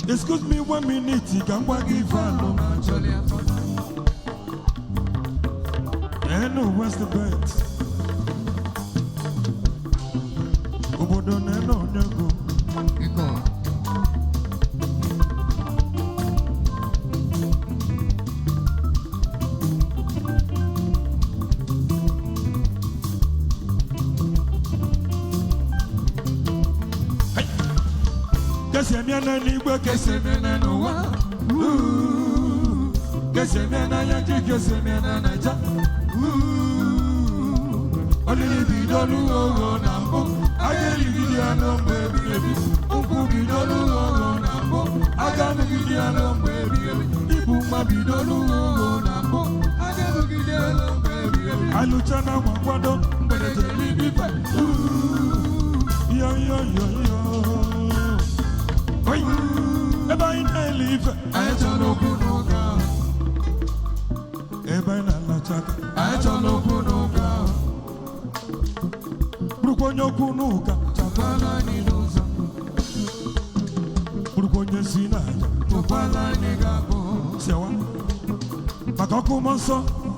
Excuse me one minute, ka m gwa gị ife alụ. Enu West Bet. Obodo na-ene onye ego. Kesi emie na n'igwe, kesi emie na n'ụwa. Ooh. Kesi emie na Yankee, kesi emie na Naija. Ooh. Olili bidolu ogo na mbụ, aga erigide ya na mgbe ebighị ebi. Nkwụ bidolu ogo na mbụ, aga emegide ya na mgbe ebighị ebi. Ibu mma bidolu ogo na mbụ, aga emegide ya na mgbe ebighị ebi. Alụcha na nwa nkwado, mgbede jere ife. Ooh. Yo, yo, yo, yo. Oi! Ebe anyị na-ele ife, Anyị chọrọ okwu n'ụka. Ebe anyị na-alacha aka, Anyị chọrọ okwu n'ụka. Bụrụkwa onye okwu n'ụka, Chakwala anyị n'ụzọ. Bụrụkwa onye si n'aja, Tụkwala anyị ga-abụ. Sewa. Maka ọkụ mmụọ nsọ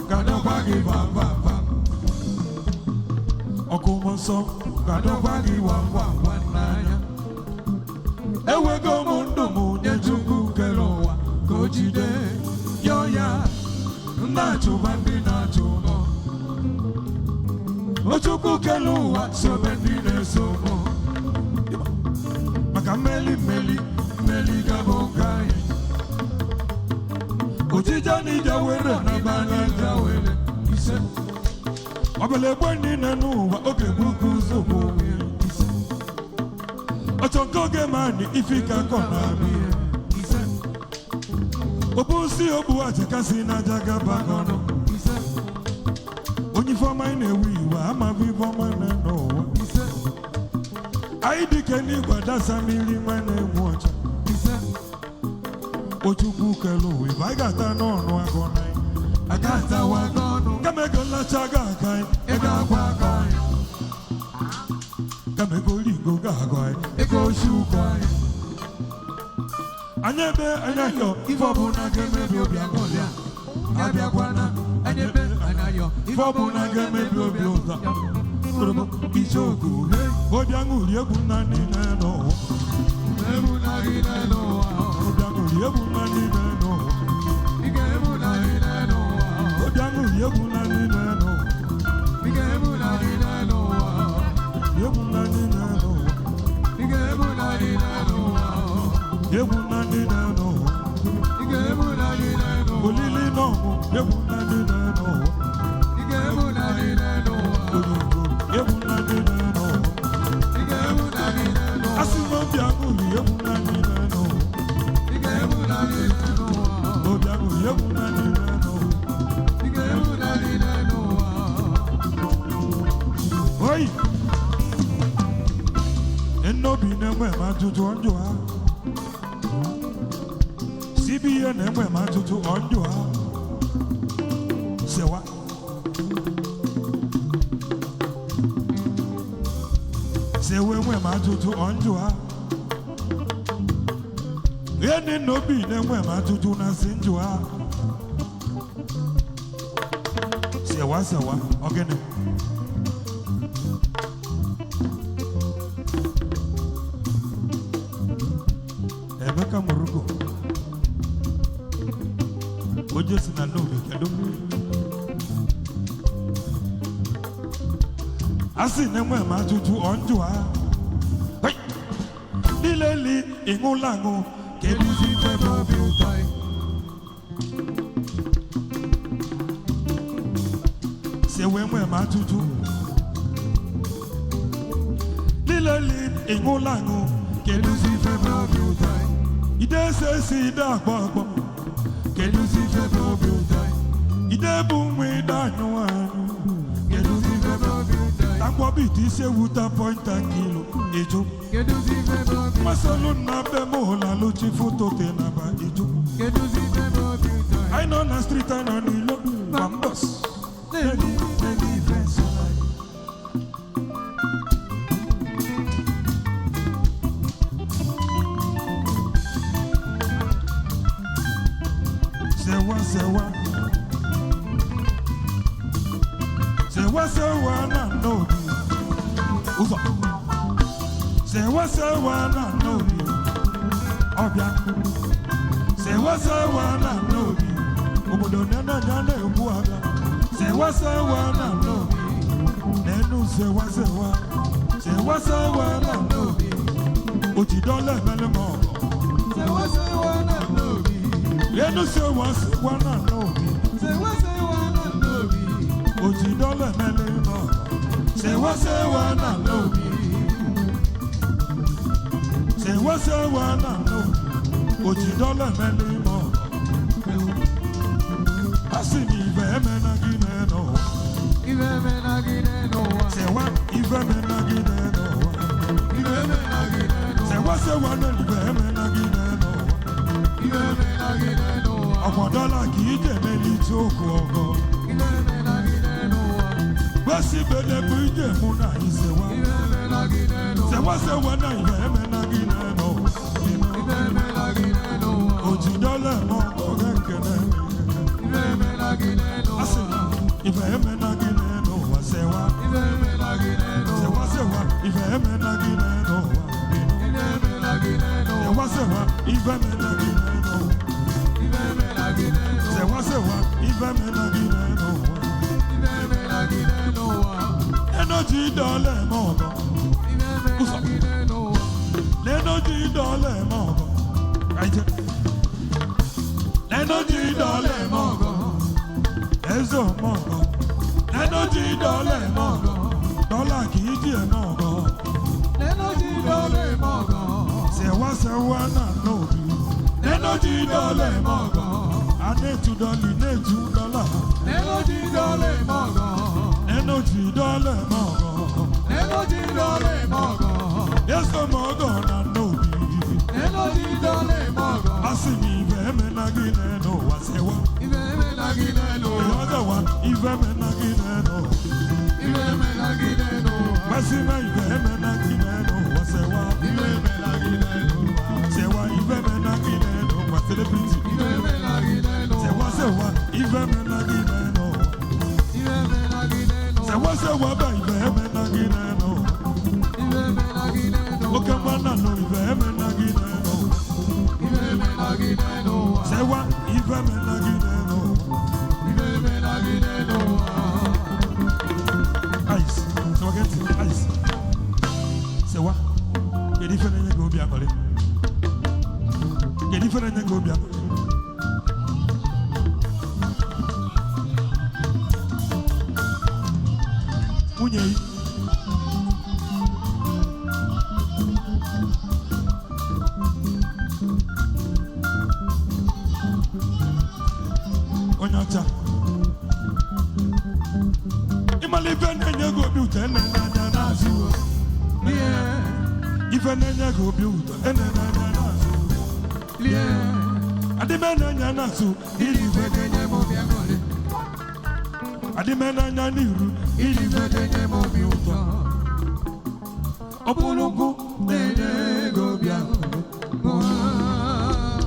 Ga-adọkwa gị vam vam vam. Ọkụ mmụọ nsọ Ga-adọkwa gị wam wam wam n'anya. Ewego m ndụ m nye Nye Chukwu kere ụwa ka o jide yọọ ya. Ndị achụba ndị na-achụ mụ. O Chukwu kere ụwa sobe ndị na-eso mụ. Maka mmeli Mmeli mmeli ga-abụ nke anyị. Ojije na ije were Na na n'abalị nja were ise. Ọbụla egbe niile n'ụwa oge gbukwu ụzọ Ise. Ọchọ nke oge ma ni ife ike akọ na-abịa Ise. Obusi ogbu ajakasị n'aja gaba n'ọnụ Ise. Onye ifeọma anyị na-ewe iwe amaghị ifeọma na n'ụwa Ise. Anyị dike n'igwe adasa mmiri nwa na-enwe ọcha Ise. Ochukwu kere ụwa ibe anyị ga-ata n'ọnụ agụ na anyị Aka atawa n'ọnụ. Kama ego nlacha ga-aga anyị Ego akwa aka anyị. Kama ego olingo ga-agụ anyị Ego oshi ụkọ anyị. Anyị ebe anyị ayọ Ife ọbụla ga-emebi obi aṅụrị a. Abịakwana, anyị ebe anyị ayọ. Ife ọbụla ga-emebi obi ụzọ Korobo, Ichoku, hey. Obi aṅụrị egwu na niile n'ụwa Egwu na gị n'elu ụwa. Obi aṅụrị egwu na niile n'ụwa Ị ga-egwu na gị n'elu ụwa. Obi aṅụrị egwu na niile n'ụwa Ị ga-egwu na gị n'elu ụwa. Egwu na niile n'ụwa Ị ga-egwu na gị n'elu ụwa. Egwu na niile n'ụwa Ị ga-egwu na gị n'elu ụwa. Olili na ọmụ egwu na niile n'ụwa Ị ga-egwu na gị n'elu ụwa. Olingo egwu na niile n'ụwa Ị ga-egwu na gị n'elu ụwa. Asị m obi aṅụrị egwu na niile n'ụwa Ị ga-egwu na gị n'elu ụwa. Obi aṅụrị egwu na niile n'ụwa Ị ga-egwu na gị n'elu ụwa. Oi! Nnobi na-enwe m ajụjụ ọnjụ ha. CBN na-enwe m ajụjụ ọnjụ ha. Sewa. Sewa enwe m ajụjụ ọnjụ ha. Ihe nnobi na-enwe m ajụjụ na si njụ ha. Sewa sewa, ọgịnị? Emeka Morocco onye si na Nnobi kedu a sị na enwe m ajụjụ ọnjụ ha. Hei! Niile li ịṅụla aṅụ kedu Kedu ife bụ obi ụtọ ị? Si enwe m ajụjụ niile li ịṅụla aṅụ kedu Kedu ife bụ obi ụtọ ị? Ide ese esi ide akpọ akpọ Kedu ife bụ obi ụtọ ị? Ide bụ nwa ide anyụ anyụ Kedu ife bụ obi ụtọ ị? Takwọbi ite isi ewu ta pọnta kilo ịjụ Kedu ife bụ obi Masolu na be m hụla lụchi foto te na ba ịjụ Kedu ife bụ obi ụtọ ị? Anyị nọ na street anyị nọ n'ilo gba mbọs Na-eri na-eri ife nsọ anyị. Sewa sewa sewa sewa na n'obi ụzọ sewa sewa na n'obi ọbịa sewa sewa na n'obi obodo nene anya na-egbu abịa sewa sewa na n'obi nenu sewa sewa sewa sewa na n'obi òjìdọ́lẹ̀ mẹ́lẹ́ mọ́ ọ̀gọ́. Sewa sewa na n'obi. Nenu sewa sewa na n'obi. Sewa sewa na n'obi. Òjìdọ́lẹ̀ mẹ́lẹ́ mọ́ ọ̀gọ́. Sewa sewa na n'obi. Sewa sewa na n'obi. Òjìdọ́lẹ̀ mẹ́lẹ́ mọ́ ọ̀gọ́. Asị m ife emena gị n'ụwa. Ife emena gị n'ụwa. Sewa ife emena gị n'ụwa. Ife emena gị n'ụwa. Sewa sewa na ife emena gị n'ụwa. Ife emena gị n'ụwa. Ọ̀pọ̀ dọ́là kì í jẹ̀mẹ́ ní tí ó kú ọgọ́. Ife emena gị n'ụwa. Gbèsè gbèdéke ìjẹ̀ mú náà ìṣèwà. Ife emena gị n'ụwa. Sewa sewa na ife emena gị n'ụwa. Ife emena gị n'ụwa. Òjì dọ́là mọ́ ọ̀rẹ́ kẹlẹ́. Ife emena gị n'ụwa. Asị ife emena gị n'ụwa sewa. Ife emena gị n'ụwa. Sewa sewa ife emena gị n'ụwa. Ife emena gị n'ụwa. Sewa sewa ife emena gị n'ụwa. Ife emena gị n'ụwa. Sewa sewa ife emena gị n'ụwa. Ife emena gị n'ụwa. Ẹnọjì dọ́là mọ́ ọ̀gọ́. Ife emena gị n'ụwa. Lẹ́nọ́jì dọ́là mọ́ ọ̀gọ́. Àìjẹ́. Lẹ́nọ́jì dọ́là mọ́ ọ̀gọ́. Ẹ̀zọ́ mọ́ ọ̀gọ́. Lẹ́nọ́jì dọ́là mọ́ ọ̀gọ́. Dọ́là kì í jẹ́ mọ́ ọ̀gọ́. Lẹ́nọ́jì dọ́là mọ́ ọ̀gọ́. Sẹ̀wá sẹ̀wá náà lóbi. Lẹ́nọ́jì dọ́là mọ́ ọ̀gọ́. Anẹ́tù dọ́lì nẹ́tù dọ́là. Lẹ́nọ́jì dọ́là mọ́ ọ̀gọ́. Lẹ́nọ́jì dọ́là mọ́ ọ̀gọ́. Lẹ́nọ́jì dọ́là mọ́ ọ̀gọ́. Ẹ̀zọ́ mọ́ ọ̀gọ́ náà lóbi. Lẹ́nọ́jì dọ́là mọ́ ọ̀gọ́. Asị m ife emena gị n'ụwa sẹ̀wá. Ife emena gị n'ụwa. Ìwọ́dọ̀wà ife emena gị n'ụwa. Ife emena gị n'ụwa. Gbèsè na ife emena gị n'ụwa sẹ̀wá. Ife emena gị n'ụwa. Sẹ̀wá ife emena gị n'ụwa celebrity. Ife emena gị n'ụwa. Sẹ̀wá sẹ̀wá ife emena gị n'ụwa. Ife emena gị n'ụwa. Sẹ̀wá sẹ̀wá bá ife emena gị n'ụwa. Ife emena gị n'ụwa. Oke mmanụ nọ ife emena gị n'ụwa. Ife emena gị n'ụwa. Sẹ̀wá ife emena gị n'ụwa. Ife emena gị n'ụwa. Ice. Sẹ̀wá gẹ́tì ice. Sẹ̀wá. Kedu ife na-enye gị obi aṅụrị? Kedu ife na-enye gị obi aṅụrị? Nwunye yi. Onye ọcha. Ịmala ife na-enye gị obi ụtọ enene anya n'azụ. Lie, Ife na-enye gị obi ụtọ enene anya n'azụ. lie. Adịme na-enye n'azụ Ili ife ga-enye m obi aṅụrị. Adịme n'anya n'iru Ili ife ga-enye m obi ụtọ. Ọ bụrụ nkwụ Na-enye ego obi aṅụrị.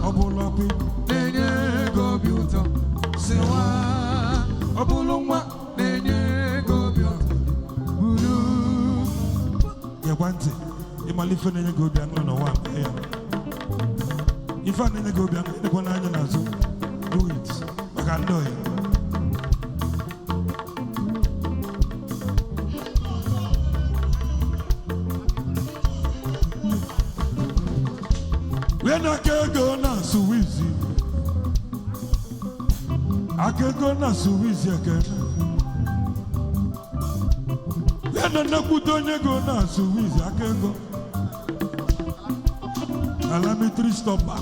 Ọ bụrụ ọkụ Na-enye ego obi ụtọ. Sịwa. Ọ bụrụ nwa Na-enye ego obi ụtọ. Buru. Gekwa ntị ịmala ife na-enye gị obi aṅụrị n'ụwa a, mee ya. Ife a na-enye gị obi aṅụrị dịkwa n'anya n'azụ. Do it maka ndị oyi. Wee na-aka ego na-asụ wizi. Aka ego na-asụ wizi ekene. Ya na nnekwute onye ego na-asụ wizi aka ego. Calamity stopper.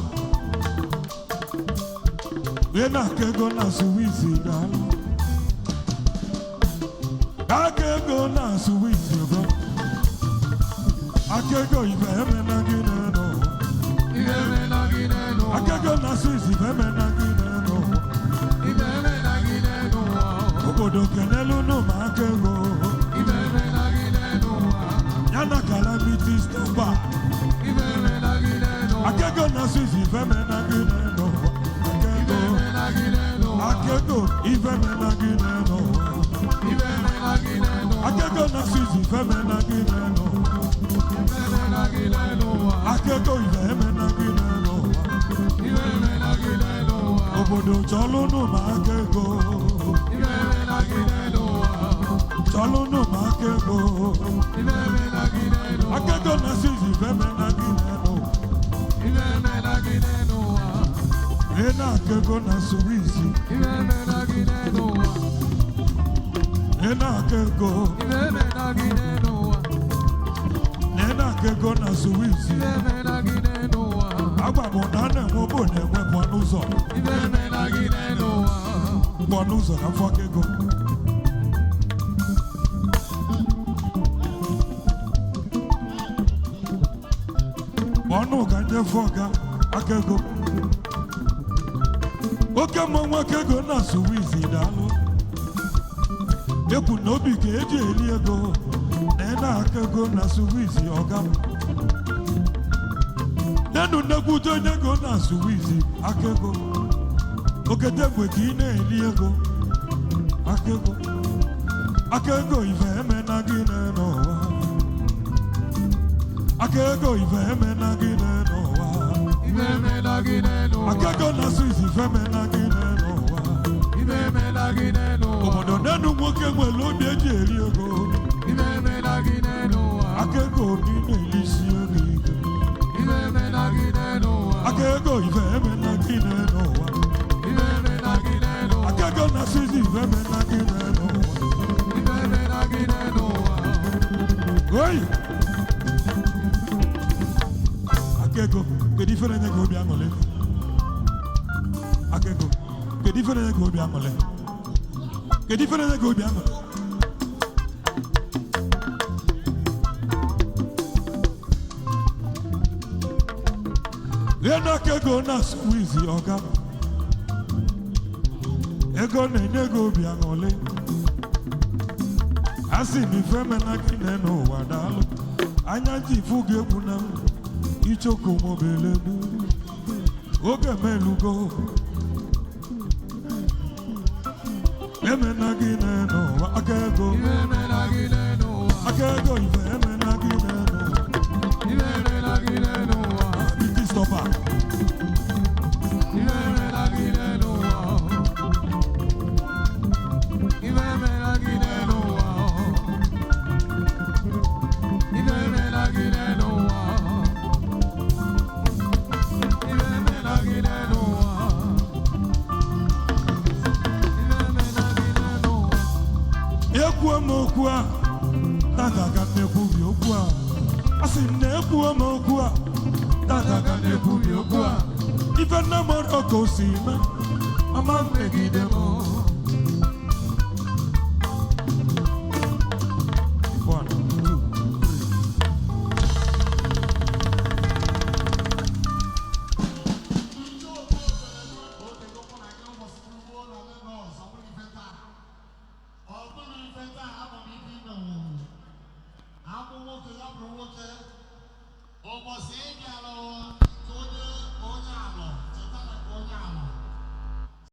Wee na-aka ego na-asụ wizi daalụ. Aka ego na-asụ wizi ego. Aka ego ife emena gị n'ụwa. Ife emena gị n'ụwa. Aka ego na-asụ izi ife emena gị n'ụwa. Ife emena gị n'ụwa. Obodo kenelu nụ ma aka ego. Ife emena gị n'ụwa. Ya na calamity stopper. Ife emena gị n'ụwa. Aka ego na-asụ izi ife emena gị n'ụwa. Aka Ife ego. emena gị n'ụwa. ife mena gị n'elu ụwa. Aka ego ife emena gị n'elu ụwa. Obodo chọlụnụ ma aka ego. Chọlụnụ ma aka ego. Aka ego na Swiss ife emena gị n'elu ụwa. Ị na-aka ego na Swiss. Ị na-aka ego. Ị na-aka ego na Swiss. Agwa m na a na-enwe obo na-enwe pụọ n'ụzọ. Pụọ n'ụzọ ka mfọ aka ego. Ọnụ ka ndị fọ ga aka ego. Oke mmanwụ aka ego na Swiss daalụ. Ekwu na obi ka eji eri ego na ị na-aka ego na Swiss ọga. Nenu nnekwute onye ego na Swiss aka ego. Okete mgbe ka ị na-eri ego aka ego. Aka ego ife emena gị n'ụwa. Aka ego ife emena gị n'ụwa. Aka ego na Swiss ife emena gị n'ụwa. Obodo nenu nwoke nwere obi eji eri ego. Aka ego obi na-elisi ego ike. Aka ego ife emena gị n'ụwa. Aka ego na Swiss ife emena gị n'ụwa. Oyi! Aka ego, kedu ife na-enye gị obi aṅụrị? Aka ego, kedu ife na-enye gị obi aṅụrị? Kedu ife na-enye gị obi aṅụrị? Lee aka ego na Swiss ọga. Ego na-enye gị obi aṅụrị. A sị m ife mena gị n'ụwa daalụ. Anya ji fụ gị egwu na m. Ichoko mobelelu. Oge melugo. Emena gị n'ụwa aka ego. Aka ego ife emena gị n'ụwa. Beauty stopper. Ekwuo m okwu a, tata ka m na-ekwubi okwu a. Asị m na ekwuo m okwu a, tata ka m na-ekwubi okwu a. Ife nne m ọrụ ka o si mee, ama m megide m. One, two, three. Ọ bụrụ ife taa, ama m ife ime nwụrụ. Abụ nwoke ya bụrụ nwoke. Ụbọchị ị bịara nke onye onye alọ, cheta na nke onye alọ.